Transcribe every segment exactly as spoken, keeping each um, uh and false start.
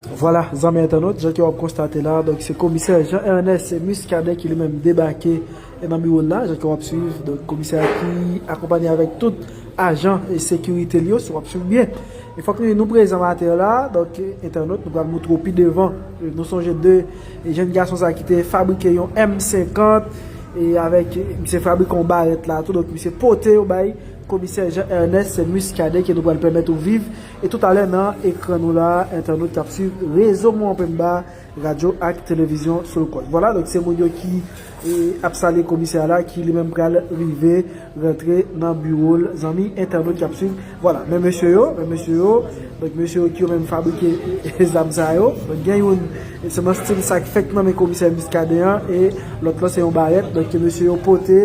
Vwala, zanmi entènot, jan ke w ap konstate la, donk se komisè Jean Ernest Muscadin ki li menm debake nan biwo l la, jan ke w ap swiv, donk komisè a ki akonpanye avèk tout ajan e sekirite l yo, si w ap swiv byen. E fòk nou, nou prezan maten an la, donk entènot, nou pral moutre w pi devan. Nou sonje de jèn gason sa ki te fabrike yon M senkant, e avèk, misye fabrike yon barèt la tou, donk misye pote yo bay komisè Jean Ernest Muscadin ke nou pral pèmèt ou viv. E toutalè nan ekran nou la, entènot k ap swiv rezo Mwen Pemba, radyo ak televizyon sou Lwès. Vwala, donk se moun yo ki, e, ap salye komisè a la, ki li menm pral rive rantre nan biwo l, zanmi entènot k ap swiv. Vwala, men mesye yo, men mesye yo, donk mesye yo ki yo menm fabrike zam sa yo. Donk gen youn, se nan stil sa k fèk nan men komisè Muscadin an, e lòt lan se yon barèt, donk ke mesye yo pote,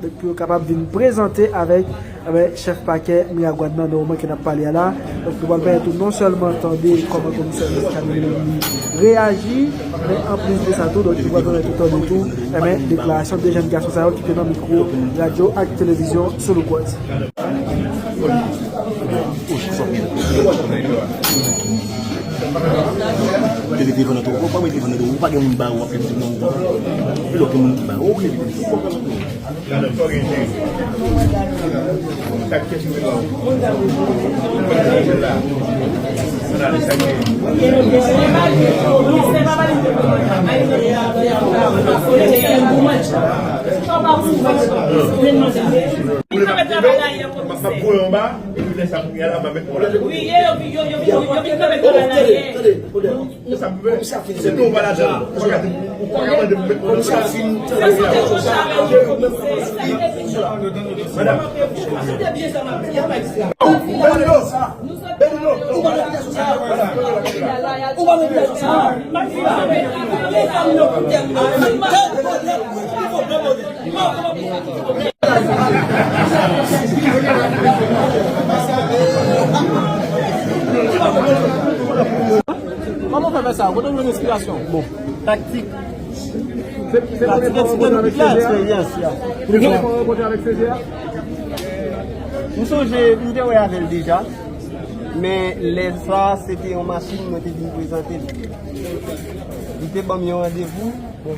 donk pou yo kapab vin prezante avèk, avèk chèf pakè Miragwàn nan, nan moman ke n ap pale a la. Donk nou pral pèmèt ou non sèlman tande kòman komisè Muscadin li reyaji, men anplis de sa tou, donk nou pral pèmèt ou tande tou, enben, deklarasyon de jèn gason sa yo ki te nan mikwo radyo ak televizyon sou Lwès. Te rete devan nan tou. Ou pa mete devan nan tou. Ou pa gen moun ba ou ap di non. Ou pa gen moun ki ba ou. Ou rete devan nan tou. M ap voye anba, epi lè sa pou y al la, m ap met mwen la. Wi, yo, yo, yo, yo, yo vin kanpe travay la yè. Tande, tande, tande. Komisè a fin tande. Komisè a fin tande. Madanm. Benino, Benino, ou pa nan aplikasyon sa a. Ou pa nan aplikasyon sa a. Kòman w fè fè sa? Kote w jwenn enspirasyon? Bon, taktik. Se, se premye fwa w rankontre avèk C G A? Premye fwa w rankontre avèk C G A? M sonje, m te wè avè l deja, men lè sa, se te yon machin mwen te vin prezante l. Li te ban m yon randevou. Bon,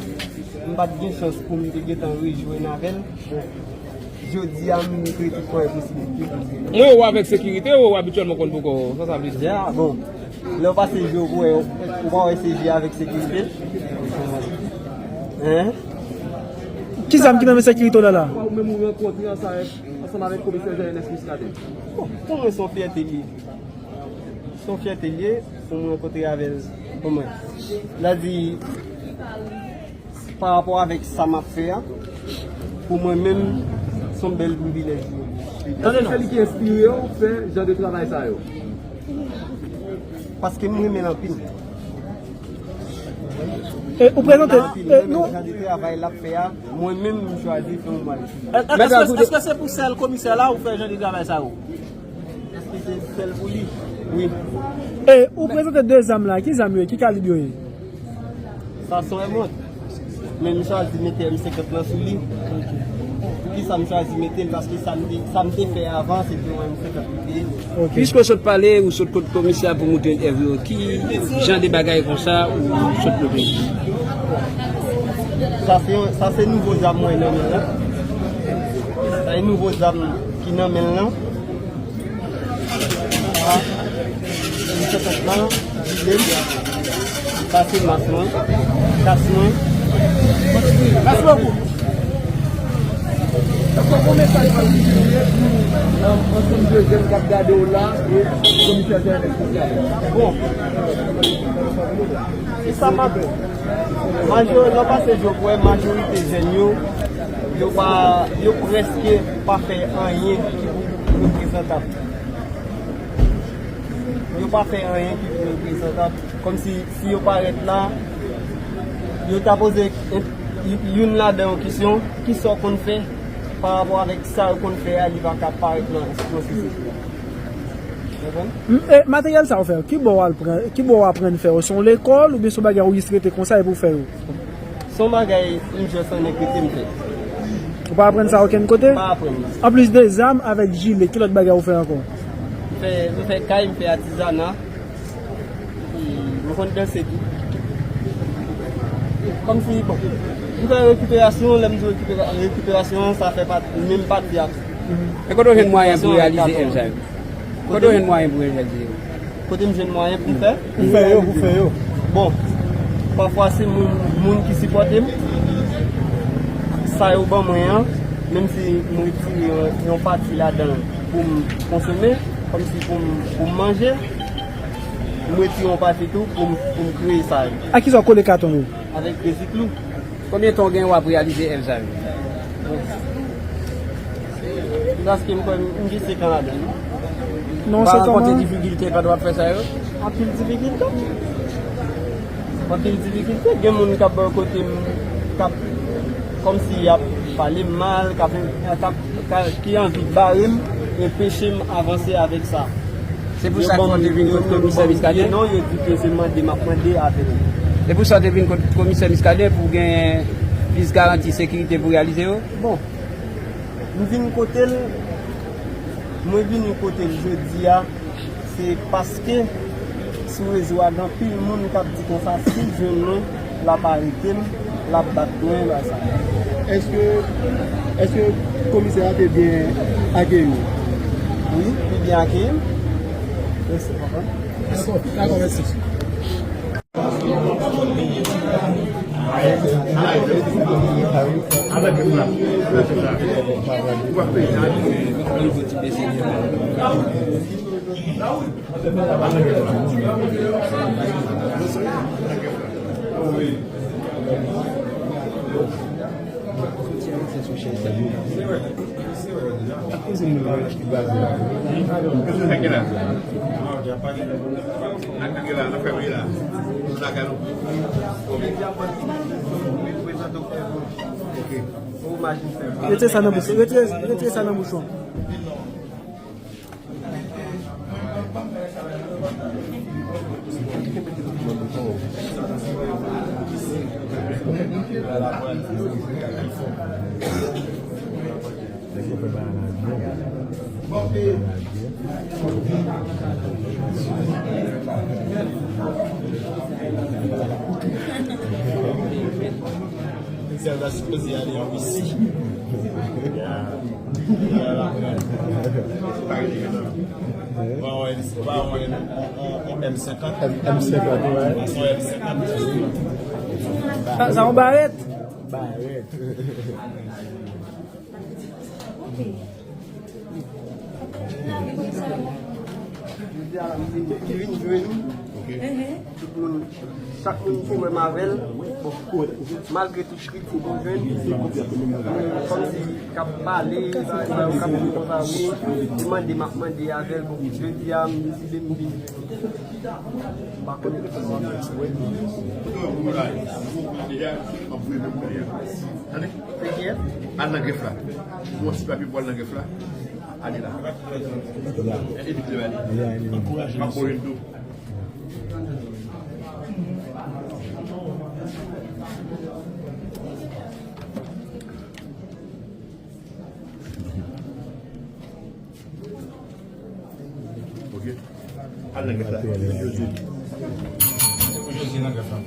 m pa t gen chans pou m te gentan rejwenn avè l. Bon, jodi a, m mete tout kòrèk posiblite pou m te. Mwen wè w avèk sekirite, ou abityèlman konn poko, sa sa vle di a? Bon, lè w pase je w pou wè, ou pa wè se je avèk sekirite? Hein? Ki zam ki nan men sekirite w la la? Ou menm ou rankontre ansanm avèk, ansanm avèk komisè Jean Ernest Muscadin? Bon, pou mwen, se yon fyète li ye. Se yon fyète li ye pou mwen rankontre avè l. Pou mwen, la di, pa rapò avèk sa m ap fè a, pou mwen menm, se yon bèl privilèj li ye. Tande non. Èske se li ki enspire w fè jan de travay sa yo? Paske m renmen l anpil. E, ou prezante, e, nou. Jan de travay l ap fè a, mwen menm, m chwazi fè yon bagay. Èske, èske se pou sèl komisè la ou fè jan de travay sa yo? Èske se sèl pou li? Wi. E, ou prezante de zam la, ki zam yo ye, ki kalib yo ye? Sa se yon M trant. Men m chwazi mete M senkant lan sou li. Poukisa m chwazi mete l? Paske sa m te, sa m te fè avan, se te yon M senkant li te ye. Ok. Piske w sot pale, ou sot kot komisè a pou moutre entèvyou, ki jan de bagay konsa ou sot moutre? Sa se yon, sa se nouvo zam mwen nan men l lan. Sa se nouvo zam ki nan men l lan. M fè tèt lan, vide m, pase mas mwen, kas mwen. Mèsi bokou. Èske w gon mesaj patikilye pou, um, ansanm de jèn k ap gade w la e komisè Jean Ernest Muscadin? Bon, se sa m ap, majori-, nan pase, je kwè, majorite jèn yo, yo pa, yo prèske pa fè anyen ki pou reprezantab. Yo pa fè anyen ki pou reprezantab. Kòmsi, si yo parèt la, yo ta poze youn ladan yo kesyon, kisa w konn fè pa rapò avèk sa yo konn fè a, li pa ka parèt nan, nan sesi la. Konprann? M, e, materyèl sa w fè yo, ki bò w al pran, ki bò w aprann fè yo? Se yon lekòl oubyen se yon bagay ou jis rete konsa epi w fè yo? Se yon bagay m jis annik rete m fè. Ou pa aprann sa okenn kote? M pa aprann. Anplis de zam avèk jile, ki lòt bagay ou fè ankò? M fè, m fè kay, m fè atizana. Epi m Konn danse tou. Kòmsi, bon, m fè rekiperasyon, lè m di rekipera-, rekiperasyon, sa fè pati, menm pati ak. E kote w jwenn mwayen pou w reyalize èv sa yo? Kote w jwenn mwayen pou w reyalize yo? Kote m jwenn mwayen pou m fè? Pou fè yo, pou fè yo. Bon, pafwa se moun, moun ki sipòte m. Sa yo ban mwen an, menm si m retire yon, yon pati ladan l pou m konsome, kòmsi pou m, pou m manje, m retire yon pati tou pou m, pou m kreye sa yo. Ak kisa w kole katon yo? Avèk reziklou. Konbyen tan w gen w ap reyalize èv sa yo? Paske m kwè m gen senk an ladan l. Non, pa rankontre difikilte pandan w ap fè sa yo? Anpil difikilte. Anpil difikilte. Gen moun k ap bòykote m, k ap kòmsi y ap pale m mal, k ap, k ap, ka- ki anvi bare m, enpeche m avanse avèk sa. Se pou sa ke w te vin kot komisè Muscadin? Non, yo di ke se mande m ap mande avèk li. Se pou sa w te vin kot komisè Muscadin pou w gen plis garanti sekirite pou reyalize yo? Bon, m vin kote l, mwen vini kote l jodi a, se paske sou rezo a gen anpil moun k ap di konsa, si l jwenn mwen, l ap arete m, l ap bat mwen, bagay sa. Èske, èske komisè a te byen akeyi w? Wi, li byen akeyi m. Mèsi, papa. Dakò, dakò, mèsi. Retire sa nan bouch, retire, retire sa nan bouch ou. Michel ta sipoze ale an Risi. Ba wè, ba wè, on, on, on M senkant. M senkant, wè. Sa, sa yon barèt? Barèt. Jodi a la, m vin, m vin jwenn ou. Tout moun, chak moun ki wè m avè l, bon, malgre tout kritik nou jwenn, kòmsi k ap pale, bagay sa yo, k ap di konsa, wi, li mande, m ap mande avè l. Bon, jodi a, m deside m vin. M pa konnen ki sa m ap fè. Al nan grèf la. Pran ti papye pou al nan grèf la. Ale la. Evite ale. M ap ba w youn tou. Ok. Al nan grèf la. Jodi. Jodi nan grèf la.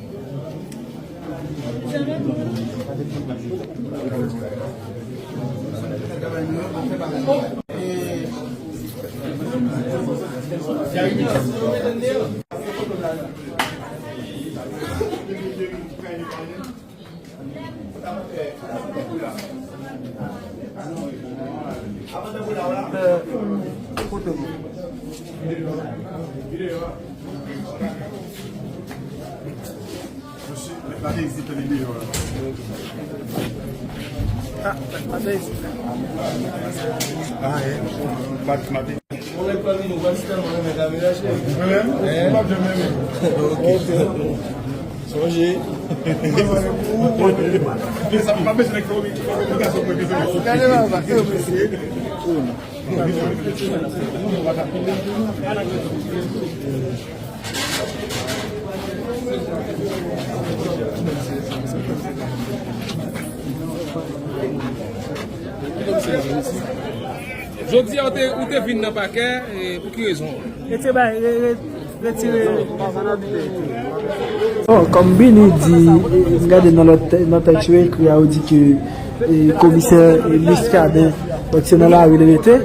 Ah, maten isi. Ah, eh. Maten. Mwen menm, mwen menm, mwen pa janm renmen. Ok. Sonje. Sa pa bezwen kominikasyon pou. Gade la, sa, se mesye. Jodi a, ou te, ou te vin nan pakè, e, pou ki rezon? Retire bay, re-, re-, retire. Non, pa sa n abitye. Bon, kòm Bini di, m gade nan lòt tè- nan tèks yo ekri a, yo di ke e, komisè e, Muscadin, donk se nan lari li rete.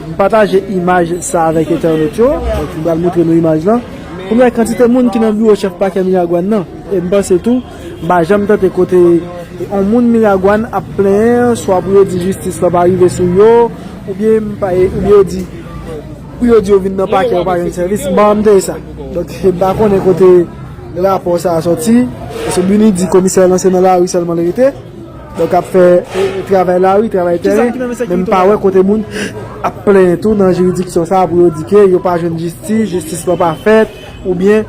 M pataje imaj sa avèk entènot yo, donk m pral montre nou imaj lan. Pou nou wè kantite moun ki nan biwo chèf pakè Miragwàn nan. E m panse tou, m pa janm tande kote yon moun Miragwàn ap plenyen, swa pou yo di jistis lan pa rive sou yo, oubyen m pa, oubyen yo di, pou yo di yo vin nan pakè, yo pa jwenn sèvis. M pa janm tande sa. Donk, m pa konnen kote rapò sa a sòti. Paske Bini di komisè lan se nan lari sèlman li rete. Donk, ap fè e, travay lari, travay teren. Men m pa wè kote moun ap plenyen tou nan jiridiksyon sa a pou yo di ke yo pa jwenn jistis, jistis lan pa fèt, oubyen,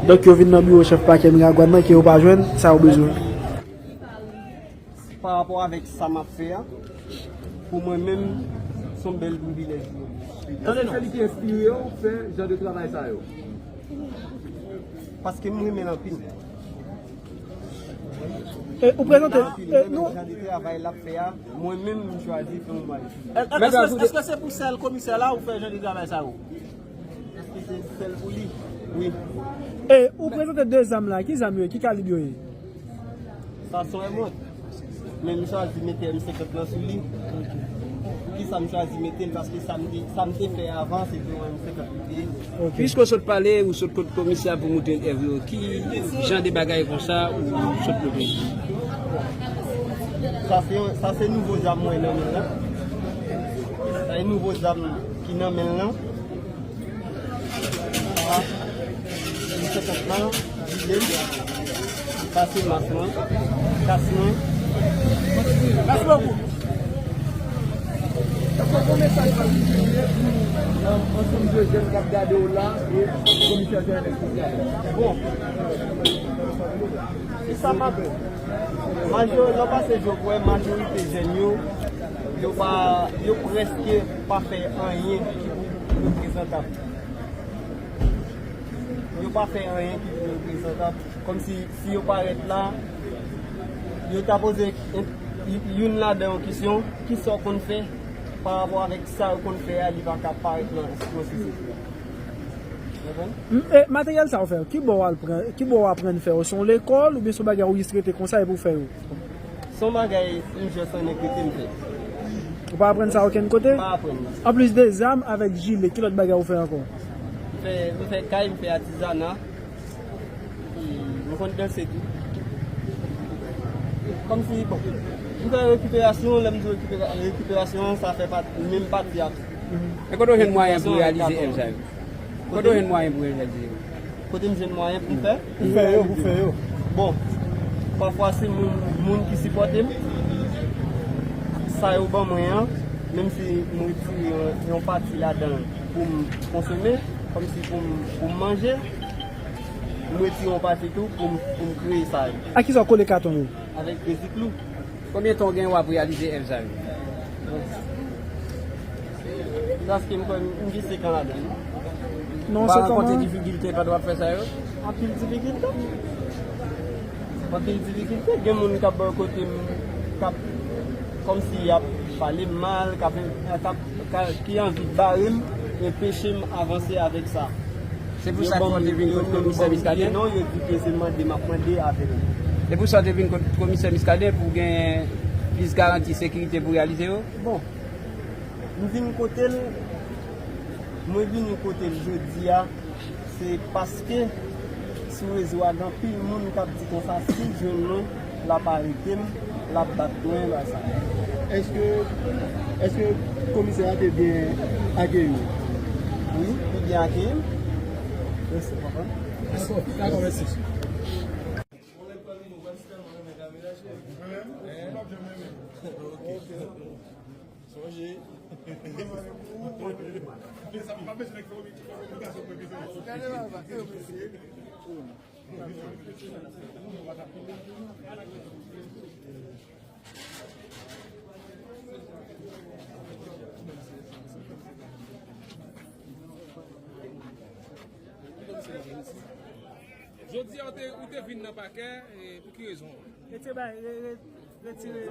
donk, yo vin nan biwo chèf pakè Miragwàn nan ke yo pa jwenn sa yo bezwen. Pa rapò avèk sa m ap fè a, pou mwen menm, se yon bèl privilèj pou mwen. Èske se li ki enspire w fè jan de travay sa yo? Paske m renmen l anpil. E, ou prezante, e, nou. Jan de travay l ap fè a, mwen menm, m chwazi fè yon bagay. Èske, èske se pou sèl komisè la ou fè jan de travay sa yo? Èske se sèl pou li? Wi. E, ou prezante de zam la, ki zam yo ye, ki kalib yo ye? Sa se yon M opt. Men m chwazi mete M senkant lan sou li. Poukisa m chwazi mete l? Paske sa m te, sa m te fè avan, se te yon M senkant li te ye. Piske w sot pale, ou sot kot komisè a pou montre l èv yo, ki jan de bagay konsa ou sot montre? Sa se, sa se nouvo zam mwen nan men l lan. Sa se nouvo zam ki nan men l lan. M senkant lan, vide m, pase mas mwen, kas mwen. Mèsi bokou. Èske w gen yon mesaj patikilye pou, um, ansanm de jèn k ap gade w la e komisè Jean Ernest Muscadin? Bon. Se sa m ap di. Majò-, lè w pase jò, w wè majorite jèn yo, yo pa, yo prèske pa fè anyen ki pou reprezantab. Yo pa fè anyen ki pou reprezantab. Kòmsi, si yo parèt la, yo ta poze youn ladan yo kesyon, kisa w konn fè pa rapò avèk sa yo konn fè a, li pa ka parèt nan, nan sosyete a. Konprann? M, e, materyèl sa w fè, ki bò w al pran, ki bò w aprann fè yo? Se yon lekòl oubyen se yon bagay ou jis rete konsa epi w fè yo? Se yon bagay m jis annik rete m fè. Ou pa aprann sa okenn kote? M pa aprann. Anplis de zam avèk jile, ki lòt bagay ou fè ankò? M fè, m fè kay, m fè atizana. E, m konn danse tou. Kòmsi, bon, m fè rekiperasyon, lè m di rekipera-, rekiperasyon, sa fè pati, menm pati a tou. E kote w jwenn mwayen pou w reyalize èv sa yo? Kote w jwenn mwayen pou w reyalize yo? Kote m jwenn mwayen pou m fè? Pou fè yo, pou fè yo. Bon, pafwa se moun, moun ki sipòte m. Sa yo ban mwen an, menm si m retire yon, yon pati ladan l pou m konsome, kòmsi pou m, pou m manje, m retire yon pati tou pou m, pou m kreye sa yo. Ak kisa w kole katon yo? Avèk reziklou. Konbyen tan w gen w ap reyalize èv sa yo? Paske m kwè m gen senk an ladan l. Non, ou pa rankontre difikilte pandan w ap fè sa yo? Anpil difikilte. Anpil difikilte. Gen moun k ap bòykote m, k ap kòmsi y ap pale m mal, k ap, k ap, ka, ki anvi bare m, enpeche m avanse avèk sa. Se pou sa ke w te vin kot komisè Muscadin? Non, yo di ke se mande m ap mande avè l. Se pou sa w te vin kot komisè Muscadin pou gen plis garanti sekirite pou reyalize yo? Bon, m vin kote l, mwen vini kote l jodi a, se paske sou rezo a gen anpil moun k ap di konsa, si l jwenn mwen, l ap arete m, l ap bat mwen, bagay sa. Èske, èske komisè a te byen akeyi w? Wi, li byen akeyi m. Mèsi, papa. Dakò, mèsi. Sonje. Jodi a, ou te, ou te vin nan pakè, e, pou ki rezon? Retire bay, re-, re-, retire.